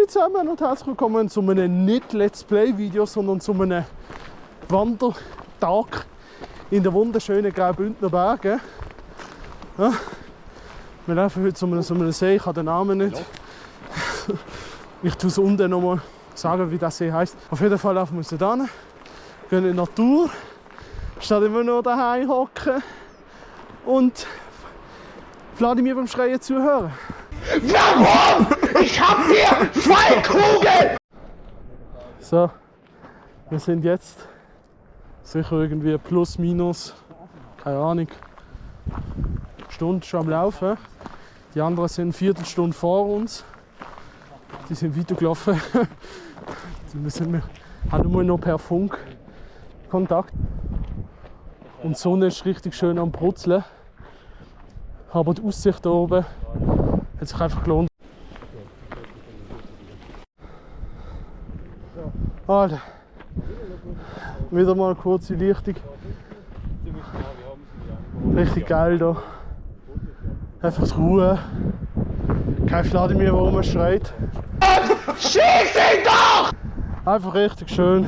zusammen und herzlich willkommen zu einem nicht Let's Play Video, sondern zu einem Wandertag in den wunderschönen Graubündner Bergen. Ja, wir laufen heute zu einem See, ich habe den Namen nicht. Ich tue es unten noch mal sagen, wie der See heisst. Auf jeden Fall laufen wir uns da hin, gehen in die Natur, statt immer nur daheim hocken und Wladimir beim Schreien zuhören. Warum? Ich hab hier 2 Kugeln! So, wir sind jetzt sicher irgendwie plus minus, keine Ahnung, Stunde schon am Laufen. Die anderen sind eine Viertelstunde vor uns. Die sind weitergelaufen. Wir haben nur noch per Funk Kontakt. Und die Sonne ist richtig schön am Brutzeln. Aber die Aussicht da oben hat sich einfach gelohnt. Alter, wieder mal eine kurze Lichtung. Richtig geil hier. Einfach die Ruhe. Kein Wladimir, der rumschreit. Schieß ihn doch! Einfach richtig schön.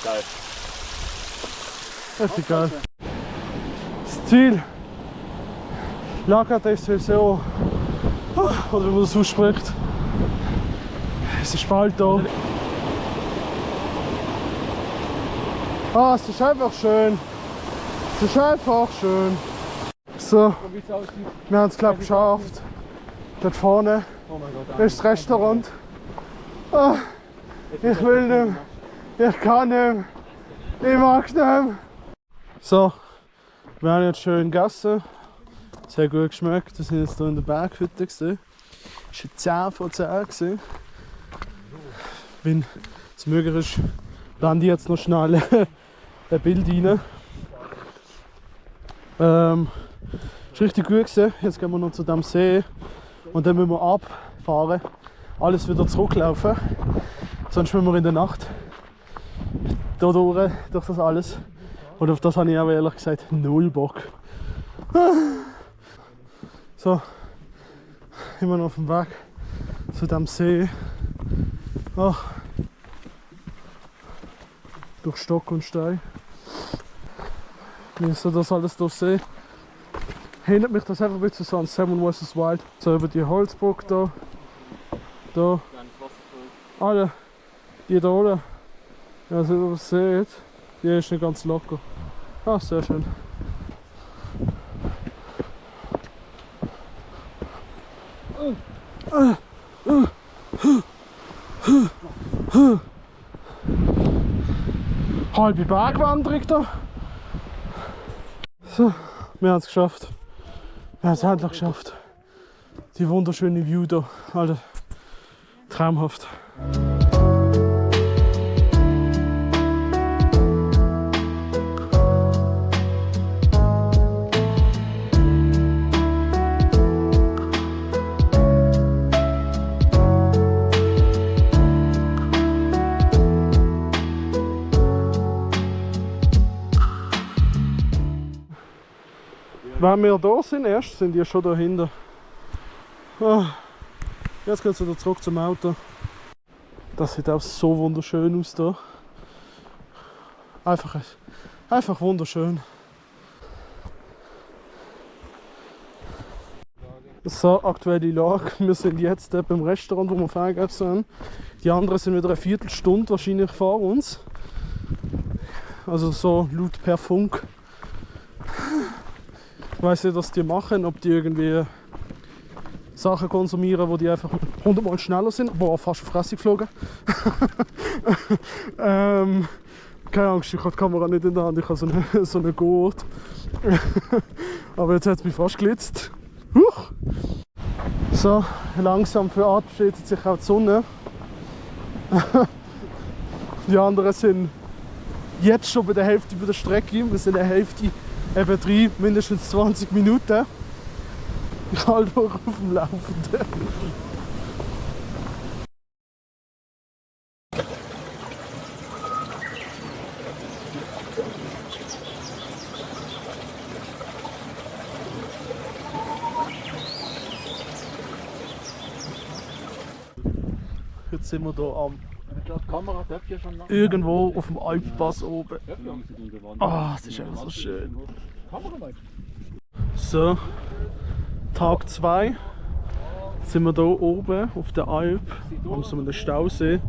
Geil. Richtig geil. Das Ziel Lac des Saisons, oder wie man das ausspricht. Es ist bald da. Ah, es ist einfach schön. Es ist einfach schön. So, wir haben es glaube ich geschafft. Dort vorne ist das Restaurant. Ah, ich will nicht mehr. Ich kann nicht mehr. Ich mag nicht mehr. So, wir haben jetzt schön gegessen. Sehr gut geschmeckt. Wir sind jetzt hier in der Berghütte. Es war 10 von 10 gewesen. Wenn es möglich ist, blende ich jetzt noch schnell ein Bild rein. Ist richtig gut gewesen. Jetzt gehen wir noch zu dem See und dann müssen wir abfahren. Alles wieder zurücklaufen. Sonst müssen wir in der Nacht da durch das alles. Und auf das habe ich aber ehrlich gesagt null Bock. So, immer noch auf dem Weg zu dem See. Ach, durch Stock und Stein. Wenn ich so das alles hier sehe, hindert mich das einfach ein bisschen so an Seven vs. Wild. So über die Holzbrücke da. Da. Alle, die da oben. Ja, also ihr das seht, die ist nicht ganz locker. Ah, sehr schön. Halbe Bergwanderung da. So, wir haben es geschafft. Wir haben es endlich geschafft. Die wunderschöne View da. Alter, traumhaft. Wenn wir da sind, erst sind die schon dahinter. Ah, jetzt geht es wieder zurück zum Auto. Das sieht auch so wunderschön aus da. Einfach wunderschön. So, aktuelle Lage. Wir sind jetzt beim Restaurant, wo wir vorher gegessen haben. Die anderen sind wieder eine Viertelstunde wahrscheinlich vor uns. Also so laut per Funk. Ich weiss nicht, was die machen, ob die irgendwie Sachen konsumieren, wo die einfach 100 Mal schneller sind. Boah, fast auf die Fresse geflogen. Keine Angst, ich habe die Kamera nicht in der Hand, ich habe so einen Gurt. Aber jetzt hat es mich fast gelitzt. Huch. So, langsam verabschiedet sich auch die Sonne. Die anderen sind jetzt schon bei der Hälfte über der Strecke. Wir sind eine Hälfte eben 3, mindestens 20 Minuten. Ich halte noch auf dem Laufenden. jetzt sind wir hier am Die Kamera darf ja schon irgendwo auf dem Alpenpass oben. Ah, es ist einfach so schön. So, Tag 2. Sind wir hier oben auf der Alp, am so einem Stausee.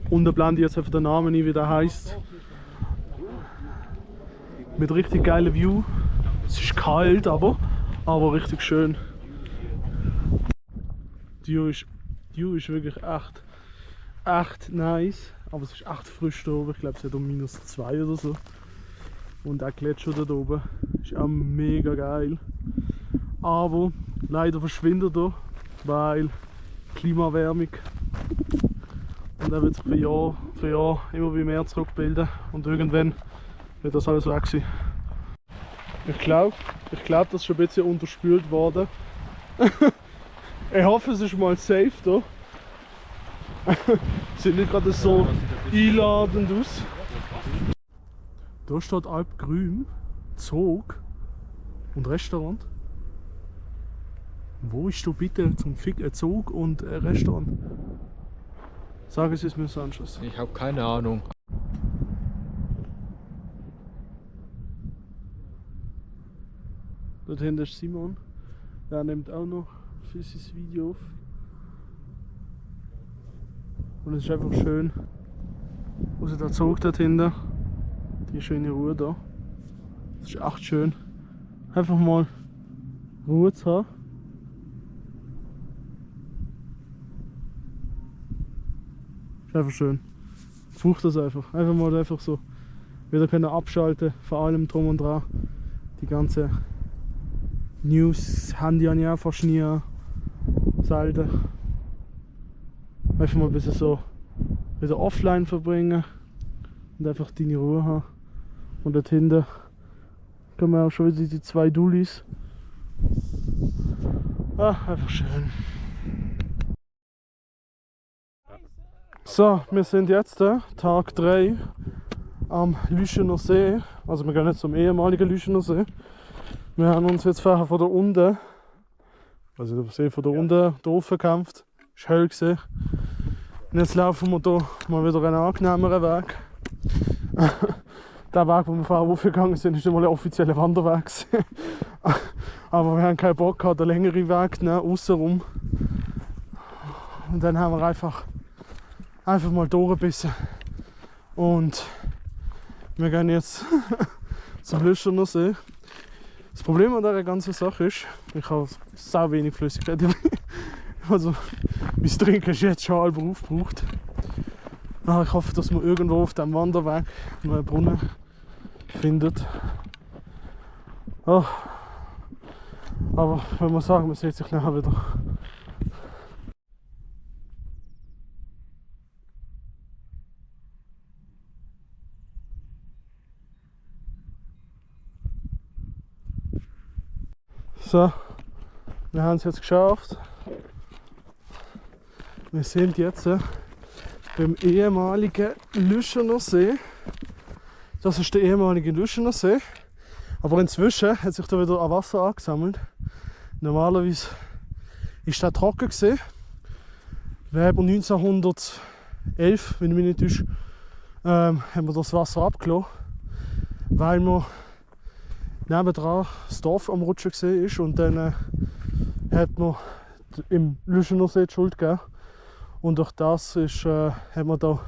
Unten blende ich jetzt einfach den Namen ein, wie der heisst. Mit richtig geiler View. Es ist kalt, aber richtig schön. Die View ist wirklich echt nice. Aber es ist echt frisch da oben. Ich glaube, es hat um -2 oder so. Und der Gletscher da oben ist auch mega geil. Aber leider verschwindet er, weil Klimaerwärmung. Und er wird sich Jahr für Jahr immer mehr zurückbilden. Und irgendwann wird das alles weg sein. Ich glaube, das ist schon ein bisschen unterspült worden. Ich hoffe, es ist mal safe da. Sieht nicht gerade so einladend aus. Da steht Alp Grün, Zug und Restaurant. Wo ist du bitte zum Zug und Restaurant? Sagen Sie es mir, Sanchez. Ich habe keine Ahnung. Dort hinten ist Simon. Der nimmt auch noch für sein Video auf. Und es ist einfach schön. Also der Zug dort hinten. Die schöne Ruhe da. Es ist echt schön. Einfach mal Ruhe zu haben. Ist einfach schön. Ich brauche das einfach. Einfach mal so wieder können abschalten, vor allem drum und dran. Die ganze News, Handy habe ich auch fast nie, selten. Einfach mal ein bisschen so wieder offline verbringen und einfach deine Ruhe haben. Und dort hinten können wir auch schon wieder die 2 Dullis. Ah, einfach schön. So, wir sind jetzt Tag 3 am Lüschener See. Also wir gehen jetzt zum ehemaligen Lüschener See. Wir haben uns jetzt vorher von da unten, also der See von da unten, hier gekämpft. Es war hell gewesen. Und jetzt laufen wir hier mal wieder einen angenehmeren Weg. Der Weg, wo wir vorher aufgegangen sind, ist nicht mal ein offizieller Wanderweg. Aber wir haben keinen Bock gehabt, einen längeren Weg zu nehmen, außenrum. Und dann haben wir einfach mal durchgebissen. Und wir gehen jetzt zum Lüschener See. Das Problem an dieser ganzen Sache ist, ich habe sehr wenig Flüssigkeit. Also, mein Trinken ist jetzt schon halb aufgebraucht. Aber ich hoffe, dass man irgendwo auf diesem Wanderweg noch einen Brunnen findet. Oh. Aber wenn man sagen, man sieht sich nachher wieder. So, wir haben es jetzt geschafft. Wir sind jetzt beim ehemaligen Lüschener See. Das ist der ehemalige Lüschener See. Aber inzwischen hat sich da wieder ein Wasser angesammelt. Normalerweise ist der trocken gewesen. Wir haben 1911, wenn ich mich nicht täusche, haben wir das Wasser abgelassen, weil wir nebendran das Dorf am Rutschen gesehen ist und dann hat man im Lüschener See die Schuld gegeben. Und durch das ist, haben wir da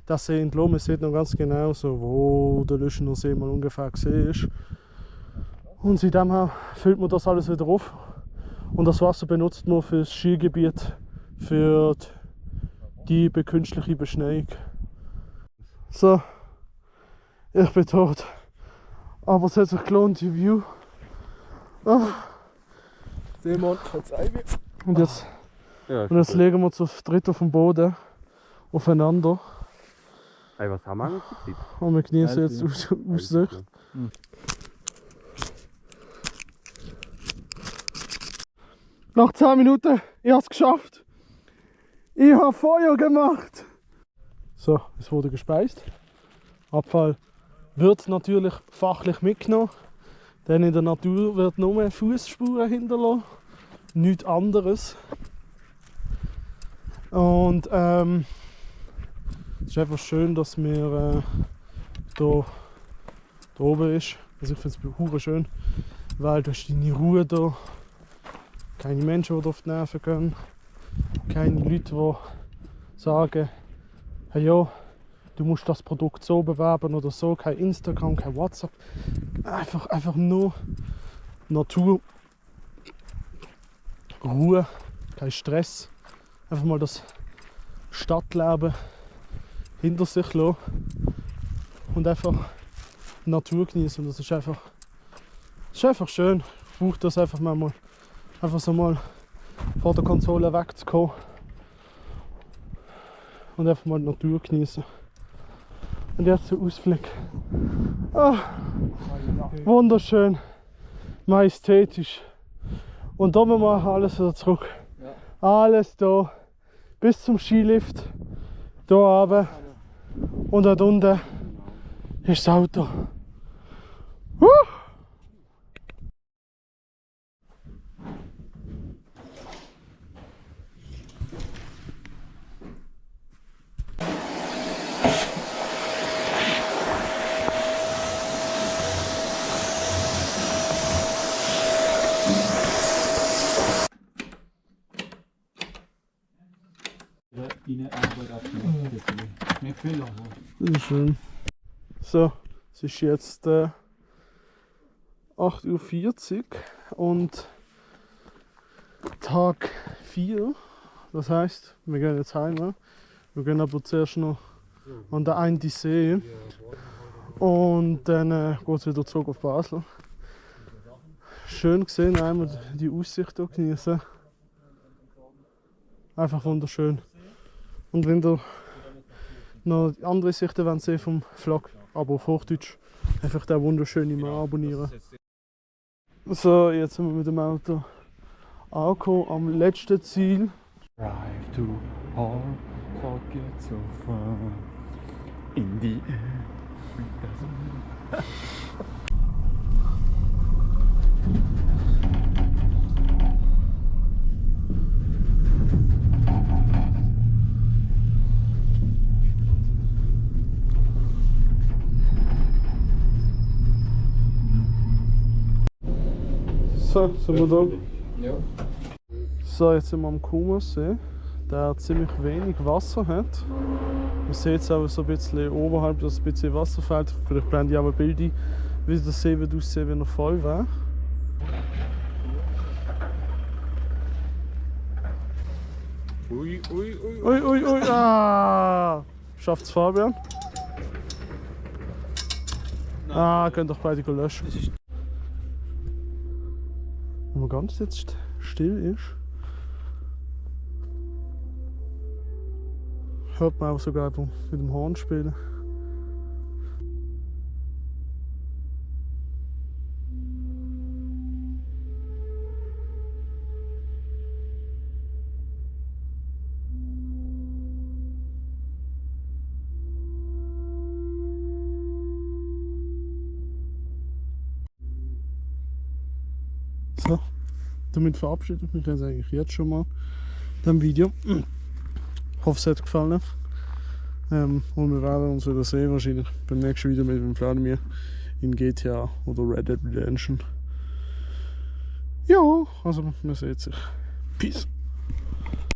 den See entlassen. Man sieht noch ganz genau, so, wo der Lüschener See mal ungefähr gesehen ist. Und seitdem füllt man das alles wieder auf. Und das Wasser benutzt man für das Skigebiet, für die künstliche Beschneiung. So, ich bin tot. Aber es hat sich gelohnt, die View. Ah. Simon, verzeih mir. Und jetzt legen wir zu dritt auf dem Boden aufeinander. Hey, was haben wir eigentlich? Und wir genießen jetzt Aussicht. Nach 10 Minuten, ich habe es geschafft. Ich habe Feuer gemacht. So, es wurde gespeist. Abfall wird natürlich fachlich mitgenommen, denn in der Natur wird nur Fußspuren hinterlassen, nichts anderes. Und es ist einfach schön, dass wir da oben ist. Also ich finde es hure schön, weil du hast deine Ruhe da. Keine Menschen, die auf die Nerven gehen. Keine Leute, die sagen, hey ja, du musst das Produkt so bewerben oder so. Kein Instagram, kein WhatsApp. Einfach nur Natur, Ruhe, kein Stress. Einfach mal das Stadtleben hinter sich lassen und einfach die Natur genießen. Das ist einfach schön. Ich brauche das einfach mal so mal vor der Konsole wegzukommen und einfach mal die Natur genießen. Und jetzt der Ausblick. Ah, wunderschön, majestätisch. Und da machen wir alles wieder zurück. Alles da bis zum Skilift. Da oben und dort unten ist das Auto. Schön. So, es ist jetzt 8:40 Uhr und Tag 4. Das heisst, wir gehen jetzt heim. Wir gehen aber zuerst noch an den einen See und dann geht es wieder zurück auf Basel. Schön gesehen, einmal die Aussicht hier genießen. Einfach wunderschön. Und wenn ihr noch andere Sichten wollt sehen vom Vlog, aber auf Hochdeutsch, einfach den wunderschönen mal abonnieren. So, jetzt sind wir mit dem Auto angekommen am letzten Ziel. Drive too hard, forget so far. In the air. So, sind wir da? Ja. So, jetzt sind wir am Kummersee, der ziemlich wenig Wasser hat. Man sieht es auch so ein bisschen oberhalb, dass ein bisschen Wasser fällt. Vielleicht blende ich auch ein Bild ein, wie der See wird aussehen, wenn er voll wäre. Ui, ui, ui. Ui, ui, ui, ah! Schafft's Fabian? Ah, könnt doch beide löschen. Wenn man ganz jetzt still ist, hört man auch sogar einfach mit dem Horn spielen. So, damit verabschiede ich mich jetzt eigentlich jetzt schon mal dem Video. Ich hoffe, es hat gefallen. Und wir werden uns wieder sehen, wahrscheinlich beim nächsten Video mit dem Vladimir in GTA oder Red Dead Redemption. Ja, also man sieht sich. Peace.